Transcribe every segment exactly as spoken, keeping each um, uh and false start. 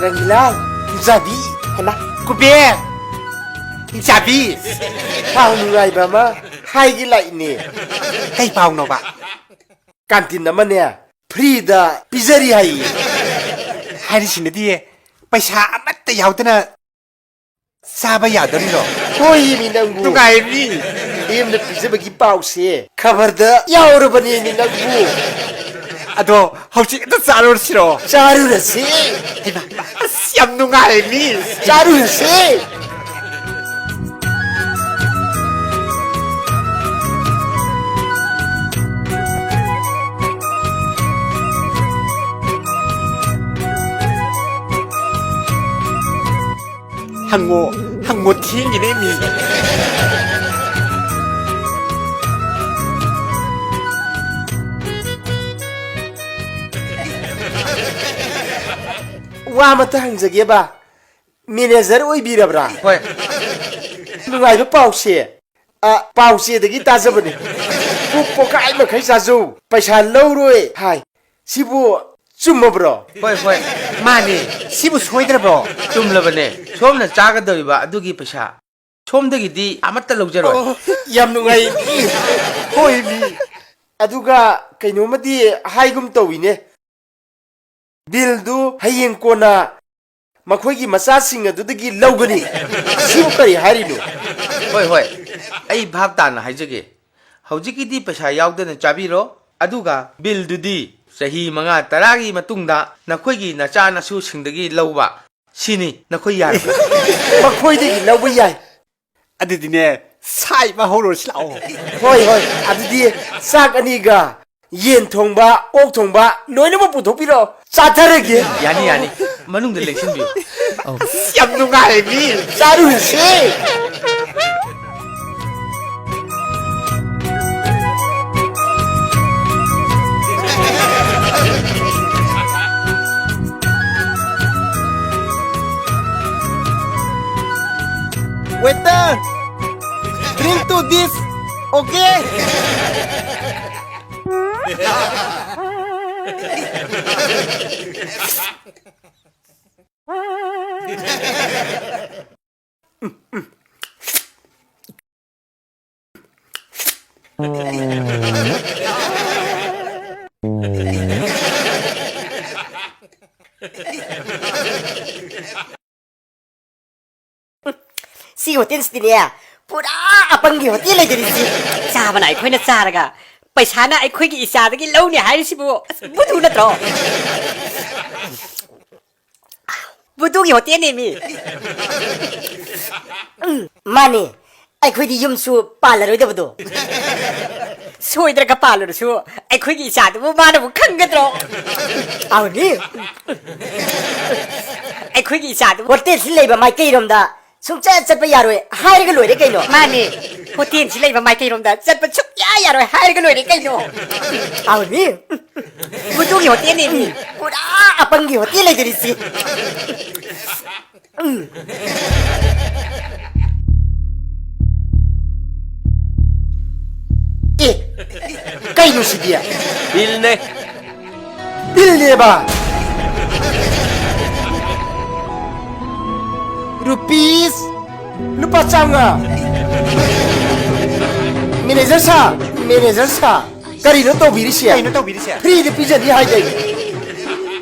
ꯔꯪꯂꯥ, ꯍꯤꯡꯆꯥꯕꯤ, ꯍꯩꯃꯥ, ꯀꯨꯕꯦꯔ, ꯍꯤꯡꯆꯥꯕꯤ꯫ ꯄꯥꯎ ꯅꯨꯡꯉꯥꯏꯕ ꯑꯃ ꯍꯥꯏꯒꯦ ꯂꯥꯛꯏꯅꯦ꯫ ꯀꯩ ꯄꯥꯎꯅꯣꯕ? ꯀꯥꯟꯇꯤꯟ ꯑꯃꯅꯦ, ꯐ꯭ꯔꯤꯗ ꯄꯤꯖꯔꯤ ꯍꯥꯏꯌꯦ꯫ ꯍꯥꯏꯔꯤꯁꯤꯅꯗꯤ ꯄꯩꯁꯥ ꯑꯃꯠꯇ ꯌꯥꯎꯗꯅ ꯆꯥꯕ ꯌꯥꯗꯣꯔꯤꯔꯣ? ꯍꯣꯏꯃꯤ ꯅꯪꯕꯨ꯫ ꯅꯨꯡꯉꯥꯏꯃꯤ꯫ ꯃꯤꯌꯥꯝꯅ ꯄꯤꯖꯕꯒꯤ ꯄꯥꯎꯁꯦ ꯈꯕꯔꯗ ꯌꯥꯎꯔꯕꯅꯦꯃꯤ ꯅꯪꯕꯨ꯫ ꯑꯗꯣ ꯍꯧꯖꯤꯛ ꯍꯦꯛꯇ ꯆꯥꯔꯨꯔꯁꯤꯔꯣ? ꯆꯥꯔꯨꯔꯁꯤ꯫ ꯍꯩꯃꯥ, ꯑꯁ, ꯌꯥꯝ ꯅꯨꯡꯉꯥꯏꯃꯤ꯫ ꯆꯥꯔꯨꯔꯁꯤ꯫ ꯍꯪꯉꯣ, ꯍꯪꯉꯣ, ꯊꯦꯡꯉꯤꯅꯦ ꯃꯤ꯫ ꯋꯥ ꯑꯃꯇ ꯍꯪꯖꯒꯦꯕ, ꯃꯦꯅꯦꯖꯔ ꯑꯣꯏꯕꯤꯔꯕ꯭ꯔꯥ? ꯍꯣꯏ꯫ ꯅꯨꯡꯉꯥꯏꯕ ꯄꯥꯎꯁꯦ꯫ ꯑ, ꯄꯥꯎꯆꯦꯗꯒꯤ ꯇꯥꯖꯕꯅꯤ꯫ ꯄꯨꯛ ꯄꯣꯛꯈꯥꯏ ꯃꯈꯩ ꯆꯥꯖꯧ, ꯄꯩꯁꯥ ꯂꯧꯔꯣꯏ ꯍꯥꯏ꯫ ꯁꯤꯕꯨ ꯆꯨꯝꯃꯕ꯭ꯔꯣ? ꯍꯣꯏ, ꯍꯣꯏ꯫ ꯃꯥꯅꯦ꯫ ꯁꯤꯕꯨ ꯁꯣꯏꯗ꯭ꯔꯕ꯭ꯔꯣ? ꯆꯨꯝꯂꯕꯅꯦ꯫ ꯁꯣꯝꯅ ꯆꯥꯒꯗꯧꯔꯤꯕ ꯑꯗꯨꯒꯤ ꯄꯩꯁꯥ ꯁꯣꯝꯗꯒꯤꯗꯤ ꯑꯃꯠꯇ ꯂꯧꯖꯔꯣꯏ꯫ ꯑꯣ, ꯌꯥꯝ ꯅꯨꯡꯉꯥꯏ꯫ ꯍꯣꯏ, ꯃꯤ꯫ ꯑꯗꯨꯒ ꯀꯩꯅꯣꯝꯃꯗꯤ ꯍꯥꯏꯒꯨꯝ ꯇꯧꯏꯅꯦ꯫ ꯕꯤꯜꯗꯨ ꯍꯌꯦꯡ ꯀꯣꯟꯅ ꯃꯈꯣꯏꯒꯤ ꯃꯆꯥꯁꯤꯡ ꯑꯗꯨꯗꯒꯤ ꯂꯧꯒꯅꯤ꯫ ꯁꯤꯕꯨ ꯀꯔꯤ ꯍꯥꯏꯔꯤꯅꯣ? ꯍꯣꯏ, ꯍꯣꯏ, ꯑꯩ ꯚꯥꯞ ꯇꯥꯅ ꯍꯥꯏꯖꯒꯦ꯫ ꯍꯧꯖꯤꯛꯀꯤꯗꯤ ꯄꯩꯁꯥ ꯌꯥꯎꯗꯅ ꯆꯥꯕꯤꯔꯣ, ꯑꯗꯨꯒ ꯕꯤꯜꯗꯨꯗꯤ ꯆꯍꯤ ꯃꯉꯥ ꯇꯔꯥꯒꯤ ꯃꯇꯨꯡꯗ ꯅꯈꯣꯏꯒꯤ ꯅꯆꯥ ꯅꯁꯨꯁꯤꯡꯗꯒꯤ ꯂꯧꯕ, ꯁꯤꯅꯤ ꯅꯈꯣꯏ ꯌꯥꯔꯕ? ꯃꯈꯣꯏꯗꯒꯤ ꯂꯧꯕ ꯌꯥꯏ꯫ ꯑꯗꯨꯗꯤꯅꯦ, ꯁꯥꯏꯕ ꯍꯧꯔꯨꯔꯁꯤ ꯂꯥꯛꯑꯣ꯫ ꯍꯣꯏ, ꯍꯣꯏ, ꯑꯗꯨꯗꯤ ꯆꯥꯛ ꯑꯅꯤꯒ ꯌꯦꯟ ꯊꯣꯡꯕ, ꯑꯣꯛ ꯊꯣꯡꯕ ꯂꯣꯏꯅꯃꯛ ꯄꯨꯊꯣꯛꯄꯤꯔꯣ, ꯆꯥꯊꯔꯒꯦ꯫ ꯌꯥꯅꯤ, ꯌꯥꯅꯤ, ꯃꯅꯨꯡꯗ ꯂꯦꯡꯁꯤꯟꯕꯤꯌꯨ꯫ ꯑꯧ꯫ ꯑꯁ, ꯌꯥꯝ ꯅꯨꯡꯉꯥꯏ ꯃꯤ꯫ ꯆꯥꯔꯨꯔꯁꯦ꯫ Waiter, drink to this, okay? ꯁꯤ ꯍꯣꯇꯦꯜꯁꯤꯗꯤꯅꯦ, ꯄꯨꯔꯥ ꯑꯄꯪꯒꯤ ꯍꯣꯇꯦꯜ ꯂꯩꯗꯣꯏꯅꯤ ꯁꯤ꯫ ꯆꯥꯕꯅ ꯑꯩꯈꯣꯏꯅ ꯆꯥꯔꯒ ꯄꯩꯁꯥꯅ ꯑꯩꯈꯣꯏꯒꯤ ꯏꯆꯥꯗꯒꯤ ꯂꯧꯅꯤ ꯍꯥꯏꯔꯤꯁꯤꯕꯨ, ꯑꯁ, ꯕꯨꯙꯨ ꯅꯠꯇ꯭ꯔꯣ? ꯕꯨꯙꯨꯒꯤ ꯍꯣꯇꯦꯜꯅꯦꯃꯤ꯫ ꯎꯝ, ꯃꯥꯅꯦ꯫ ꯑꯩꯈꯣꯏꯗꯤ ꯌꯨꯝꯁꯨ ꯄꯥꯜꯂꯔꯣꯏꯗꯕꯗꯣ꯫ ꯁꯣꯏꯗ꯭ꯔꯒ ꯄꯥꯜꯂꯨꯔꯁꯨ ꯑꯩꯈꯣꯏꯒꯤ ꯏꯆꯥꯗꯨꯕꯨ ꯃꯥꯅꯕꯨ ꯈꯪꯒꯗ꯭ꯔꯣ? ꯑꯧꯅꯤ꯫ ꯑꯩꯈꯣꯏꯒꯤ ꯏꯆꯥꯗꯨꯕꯨ ꯍꯣꯇꯦꯜꯁꯤ ꯂꯩꯕ ꯃꯥꯏꯀꯩꯔꯣꯝꯗ ꯁꯨꯡꯆꯠ ꯆꯠꯄ ꯌꯥꯔꯣꯏ ꯍꯥꯏꯔꯒ ꯂꯣꯏꯔꯦ ꯀꯩꯅꯣ꯫ ꯃꯥꯅꯦ꯫ ꯍꯣꯇꯦꯜꯁꯤ ꯂꯩꯕ ꯃꯥꯏꯀꯩꯔꯣꯝꯗ ꯆꯠꯄ ꯁꯨꯡꯌꯥ ꯌꯥꯔꯣꯏ ꯍꯥꯏꯔꯒ ꯂꯣꯏꯔꯦ ꯀꯩꯅꯣ꯫ ꯑꯧꯅꯤ꯫ ꯕꯨꯙꯨꯒꯤ ꯍꯣꯇꯦꯜꯅꯦꯃꯤ꯫ ꯄꯨꯔꯥ ꯑꯄꯪꯒꯤ ꯍꯣꯇꯦꯜ ꯂꯩꯗꯣꯏꯅꯤ ꯁꯤ꯫ ꯎꯝ꯫ ꯑꯦ, ꯀꯩꯅꯣ ꯁꯤꯗꯤ? ꯕꯤꯜꯅꯦ꯫ ꯕꯤꯜꯅꯦꯕ? ꯔꯨꯄꯤꯁ ꯂꯨꯄꯥ ꯆꯥꯝꯃꯉꯥ꯫ ꯃꯦꯅꯦꯖꯔ ꯁꯥ, ꯃꯦꯅꯦꯖꯔ ꯁꯥ꯫ ꯀꯔꯤꯅꯣ ꯇꯧꯕꯤꯔꯤꯁꯦ? ꯀꯩꯅꯣ ꯇꯧꯕꯤꯔꯤꯁꯦ? ꯐ꯭ꯔꯤꯗ ꯄꯤꯖꯅꯤ ꯍꯥꯏꯗꯥꯏꯅꯦ?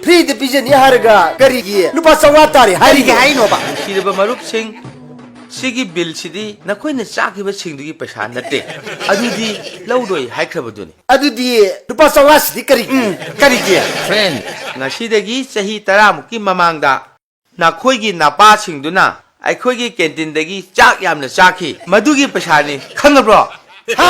ꯐ꯭ꯔꯤꯗ ꯄꯤꯖꯅꯤ ꯍꯥꯏꯔꯒ ꯀꯔꯤꯒꯤ ꯂꯨꯄꯥ ꯆꯥꯝꯃꯉꯥ ꯇꯥꯔꯦ ꯀꯔꯤꯒꯤ ꯍꯥꯏꯔꯤꯅꯣ? ꯍꯥꯏꯅꯣꯕ? ꯅꯨꯡꯁꯤꯔꯕ ꯃꯔꯨꯞꯁꯤꯡ, ꯁꯤꯒꯤ ꯕꯤꯜꯁꯤꯗꯤ ꯅꯈꯣꯏꯅ ꯆꯥꯈꯤꯕꯁꯤꯡꯗꯨꯒꯤ ꯄꯩꯁꯥ ꯅꯠꯇꯦ꯫ ꯑꯗꯨꯗꯤ ꯂꯧꯔꯣꯏ ꯍꯥꯏꯈ꯭ꯔꯕꯗꯨꯅꯤ꯫ ꯑꯗꯨꯗꯤ ꯂꯨꯄꯥ ꯆꯥꯝꯃꯉꯥ ꯁꯤꯗꯤ ꯀꯔꯤꯒꯤ? ꯎꯝ, ꯀꯔꯤꯒꯤ? ꯐ꯭ꯔꯦꯟ, ꯉꯁꯤꯗꯒꯤ ꯆꯍꯤ ꯇꯔꯥꯃꯨꯛꯀꯤ ꯃꯃꯥꯡꯗ ꯅꯈꯣꯏꯒꯤ ꯅꯄꯥꯁꯤꯡꯗꯨꯅ ꯑꯩꯈꯣꯏꯒꯤ ꯀꯦꯟꯇꯤꯟꯗꯒꯤ ꯆꯥꯛ ꯌꯥꯝꯅ ꯆꯥꯈꯤ꯫ ꯃꯗꯨꯒꯤ ꯄꯩꯁꯥꯅꯤ꯫ ꯈꯪꯉꯕ꯭ꯔꯣ? ꯍꯥ?